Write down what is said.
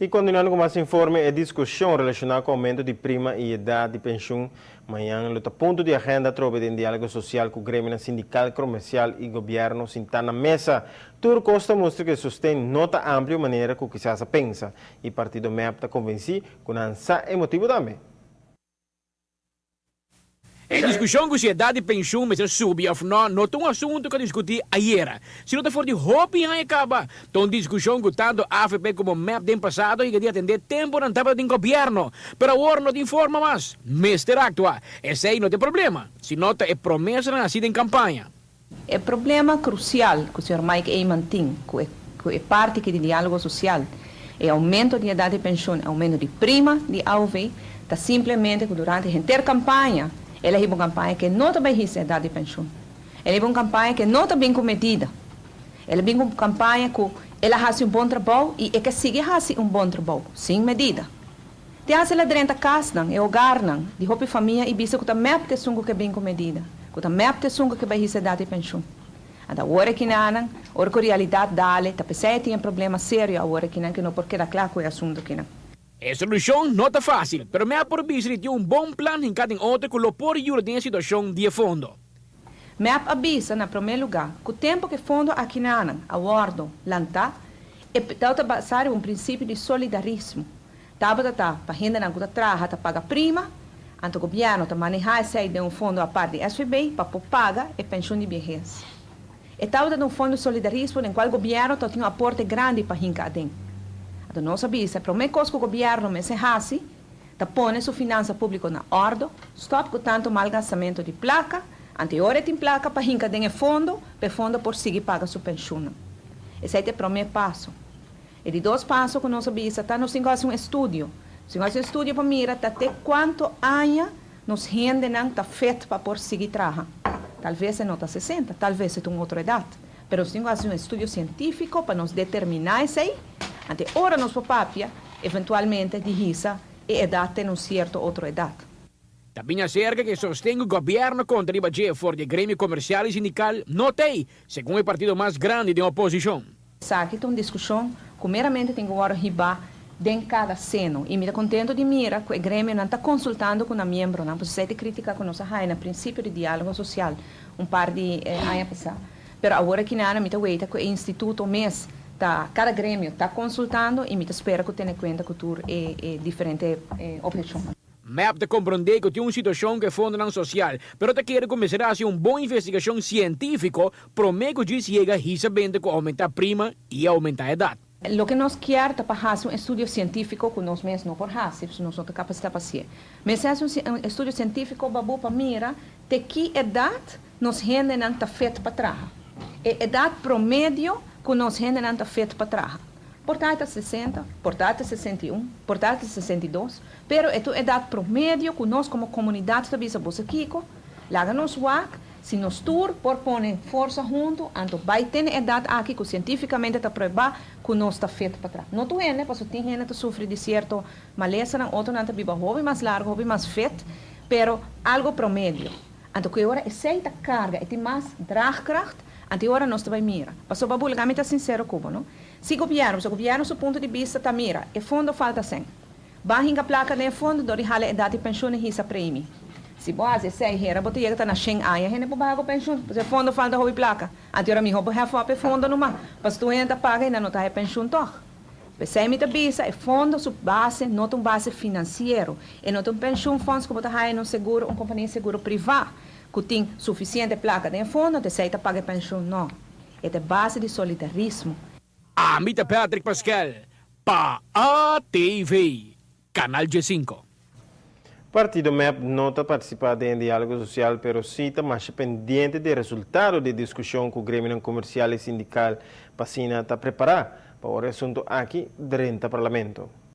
Y continuando cu mas informe, e discusion relaciona cu aumento di prima y edad di pensioen. Mañan lo ta punto di agenda trobe di dialogo social cu gremio sindical, comercial y gobierno sinta na mesa. Tur cos ta mustra cu e sosten no ta amplio manera cu kisas a pensa. Y partido MEP ta convenci cu nan sa e motibo tambe. E discusion cu si edad di pensioen mester subi of no, no ta un asunto cu a discuti ayera. Sino ta for di hopi aña caba. Ta un discusion cu tanto AVP como MEP den pasado a yega di atende tempo nan tabata den gobierno. Pero awor no tin forma mas. Mester actua. Esey no ta e problema, sino ta e promesanan haci den campaña. E problema crucial cu señor Mike Eman tin cu e parti aki di dialogo social, e aumento di edad di pensioen, aumento di prima di AOV, ta simplemente cu durante henter campaña, el a hiba un campaña cu no ta bay hisa edad di pensioen. El a hiba un campaña cu no ta bin cu medida. El a bin cu un campaña cu el a haci un bon trabou y e ke sigui haci un bon trabou, sin medida. Te hasta el a drenta casnan, e hogarnan, di hopi famia y bisa cu ta MEP ta esun cu ke bin cu medida, cu ta MEP ta esun cu ke bay hisa edad di pensioen. Anto awor akinan, ora cu realidad dal e, ta pesey tin problema serio awor akinan cu no por keda cla cu e asunto akinan. E solucion no ta facil, pero MEP por bisa di tin un bon plan hinca den otro cu lo por yuda den e situacion di e fondo. MEP a bisa na prome lugar cu tempo cu e fondo akinan a wordo lanta, e ta basa un principio di solidarismo. Tabata ta pa hendenan cu ta traha ta paga prima, anto gobierno ta maneha esey den un fondo apart di SVB pa paga e pensioen di behes. E tabata un fondo di solidarismo den cual gobierno tin un aporte grandi pa hinca aden. Anto nos a bisa, prome cos cu gobierno mester hasi, ta pone su finansa publico na orde, stop cu tanto malgastamento di placa, anto ora tin placa pa hinca den fondo, pa fondo por sigui paga su pensioen. Esey ta e prome paso. E di dos paso cu nos a bisa, ta nos tin cu haci un estudio. Si nos un estudio pa mira, ta te cuanto aña nos hendenan ta fit pa por sigui traha. Talbes no ta 60, talbes ta un otro edad. Pero nos tin cu haci un estudio cientifico pa nos determina esey. Anto ora nos papia, eventualmente, di hisa e edad tin un cierto otro edad. Tambe acerca cu sosten gobierno contra riba for di gremio comercial y sindical no tin, segun e partido mas grandi di oposicion. Esaki ta un discusion cu meramente tin cu hiba den cada seno. Y mi ta contento di mira cu e gremionan ta consultando cu nan miembronan, pasobra e critica cu nos a haya na principio di dialogo social un par di aña pasa. Pero awor aki nan mi ta weta cu e instituto mes ta cada gremio ta consultando y mi ta spera cu tene cuenta cu tur e diferente obhecion. MEP ta comprende cu tin un situacion cu e fondonan social, pero ta kier cuminsa haci un bon investigacion cientifico, prome cu yega hisa bende cu aumenta prima y aumenta edad. Loke nos kier ta pa haci un estudio cientifico cu nos mes no por haci, nos no ta capacita pa haci. Mas e un estudio cientifico babu pa mira te ki edad nos hendenan ta fit pa traha. E edad promedio cu nos hendenan ta fit pa traha. Por ta 60, por ta 61, por ta 62, pero e edad promedio cu nos como comunidad ta bisa bo sa kico, laga nos wak, si nos tur por pone forsa hunto, anto bay tin edad aki cu cientificamente ta prueba cu nos ta fit pa traha. No tur hende, paso tin hende ta sufri di cierto malesanan, otronan ta biba hopi mas largo, hopi mas fit, pero algo promedio. Anto cu ora esey ta carga, e tin mas draagkracht, anto ora nos ta bay mira. Paso babu, laga mi ta sincero cu bo, no? Si gobierno su punto di bista ta mira, e fondo falta 100. Ban hinca placa den fondo, dor di hala edad di pensioen hisa prima. Si bo hasi esey hera, bo ta yega na 100 aña, hende por paga pensioen. E fondo falta hopi placa. Anto ora miho bo hef op e fondo numa. Paso tur hende ta paga y no ta pensioen toch. Pesey mi ta bisa, e fondo su base no ta un base financiero. E no ta un pensioenfonds cu bo ta haya un seguro, un compania di seguro priva, cu tin suficiente placa den fondo, esey ta paga pensioen, no. E ta base di solidarismo. Ami ta Patrick Pascal, pa ATV, Canal G5. Partido MEP no ta participa den dialogo social, pero si ta mas pendiente di resultado di discusion cu gremio comercial y sindical pa asina ta prepara pa e asunto aki den parlamento.